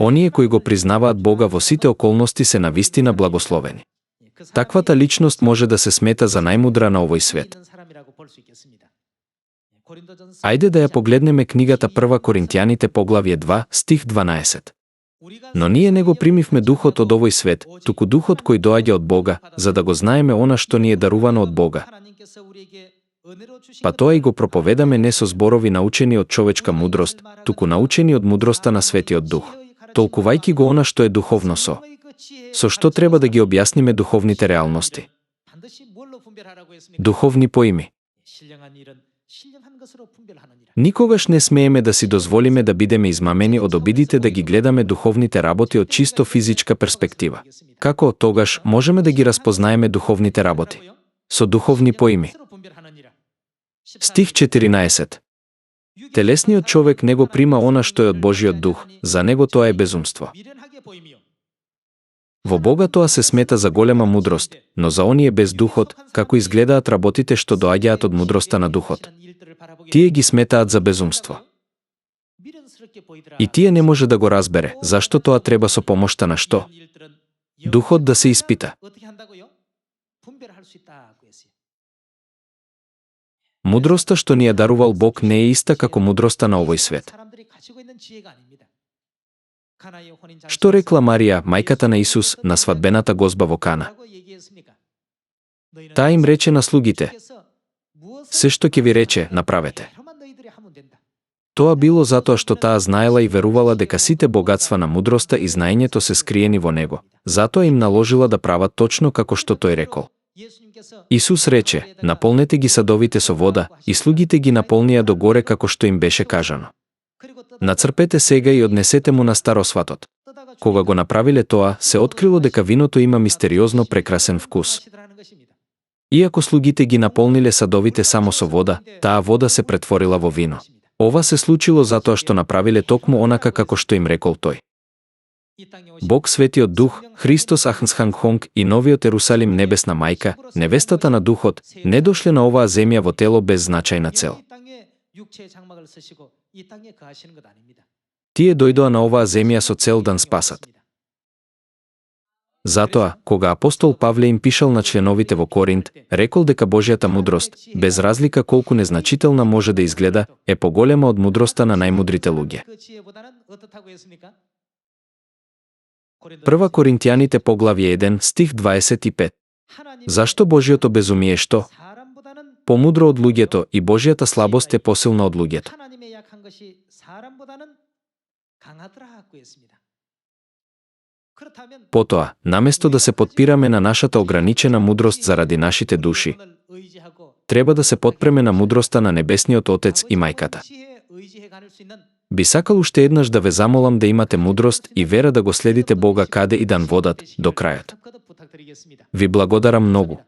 Оние кои го признаваат Бога во сите околности се навистина благословени. Таквата личност може да се смета за најмудра на овој свет. Ајде да ја погледнеме книгата 1 Коринтијаните поглавје 2, стих 12. Но ние не го примивме духот од овој свет, туку духот кој доаѓа од Бога, за да го знаеме она што ни е дарувано од Бога. Па тоа и го проповедаме не со зборови научени од човечка мудрост, туку научени од мудроста на Светиот Дух, толкувајќи го она што е духовно со што треба да ги објасниме духовните реалности. Духовни поими. Никогаш не смееме да си дозволиме да бидеме измамени од обидите да ги гледаме духовните работи од чисто физичка перспектива. Како тогаш можеме да ги распознаеме духовните работи? Со духовни поими. Стих 14. Телесниот човек не го прима она што е од Божиот дух, за него тоа е безумство. Во Бога тоа се смета за голема мудрост, но за оние без духот, како изгледаат работите што доаѓаат од мудроста на духот, тие ги сметаат за безумство. И тие не може да го разбере, зашто тоа треба со помошта на што? Духот да се испита. Мудроста што ни ја дарувал Бог не е иста како мудроста на овој свет. Што рекла Марија, мајката на Исус, на свадбената гозба во Кана? Таа им рече на слугите: се што ќе ви рече, направете. Тоа било затоа што таа знаела и верувала дека сите богатства на мудроста и знаењето се скриени во него. Затоа им наложила да прават точно како што тој рекол. Исус рече: наполнете ги садовите со вода, и слугите ги наполнија до горе како што им беше кажано. Нацрпете сега и однесете му на старосватот. Кога го направиле тоа, се открило дека виното има мистериозно прекрасен вкус. Иако слугите ги наполниле садовите само со вода, таа вода се претворила во вино. Ова се случило затоа што направиле токму онака како што им рекол тој. Бог, Светиот Дух, Христос Ахнсхангхонг и Новиот Ерусалим, небесна мајка, невестата на Духот, не дошле на оваа земја во тело без значајна цел. Тие дојдоа на оваа земја со цел да спасат. Затоа, кога апостол Павле им пишал на членовите во Коринт, рекол дека Божјата мудрост, без разлика колку незначителна може да изгледа, е поголема од мудростта на најмудрите луѓе. 1 Коринтијаните поглавје 1, стих 25. Зашто Божјото безумие што? Помудро од луѓето и Божјата слабост е посилна од луѓето. Потоа, наместо да се потпираме на нашата ограничена мудрост заради нашите души, треба да се потпреме на мудроста на Небесниот Отец и Мајката. Би сакал уште еднаш да ве замолам да имате мудрост и вера да го следите Бога каде и дан водат до крајот. Ви благодарам многу.